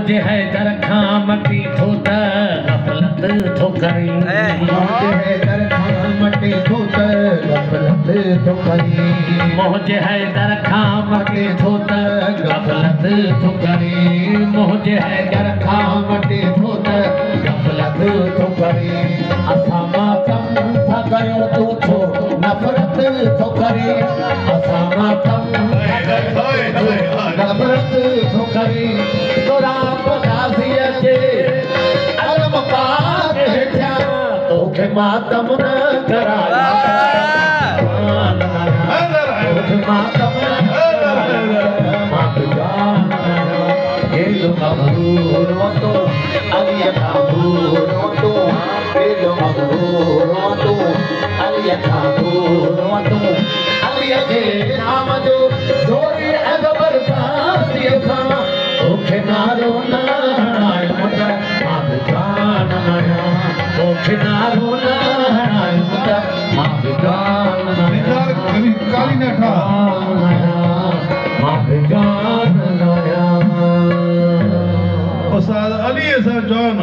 منهنجي حيدر کان مٽي ٿو ته غفلت ٿو ڪرين. منهنجي حيدر کان مٽي ٿو ته غفلت ٿو ڪرين. منهنجي حيدر کان مٽي ٿو ته غفلت ٿو ڪرين. منهنجي حيدر کان مٽي ٿو ته غفلت ٿو ڪرين. اسان ماتم ٿا ڪيون، تون ڇو نفرت ٿو ڪرين؟ اسان ماتم ٿا ڪيون، نفرت ٿو ڪرين. تراب غازيءَ جي علم پاڪ هيٺيان توکي ماتم نه ڪرايو، توکي ماتم نه ڪرايو، مان به جان آهيان. مغرور تون عليءَ کان دور تون، ايڏو مغرور تون عليءَ کان دور تون. عليءَ جي نام جو زوري ۽ زبردستيءَ سان توکي نعرو نه هڻايو ته مان به جان آهيان. توکي نعرو نه هڻايو ته مان به جان آهيان، مان به جان آهيان. استاد علي سان جان.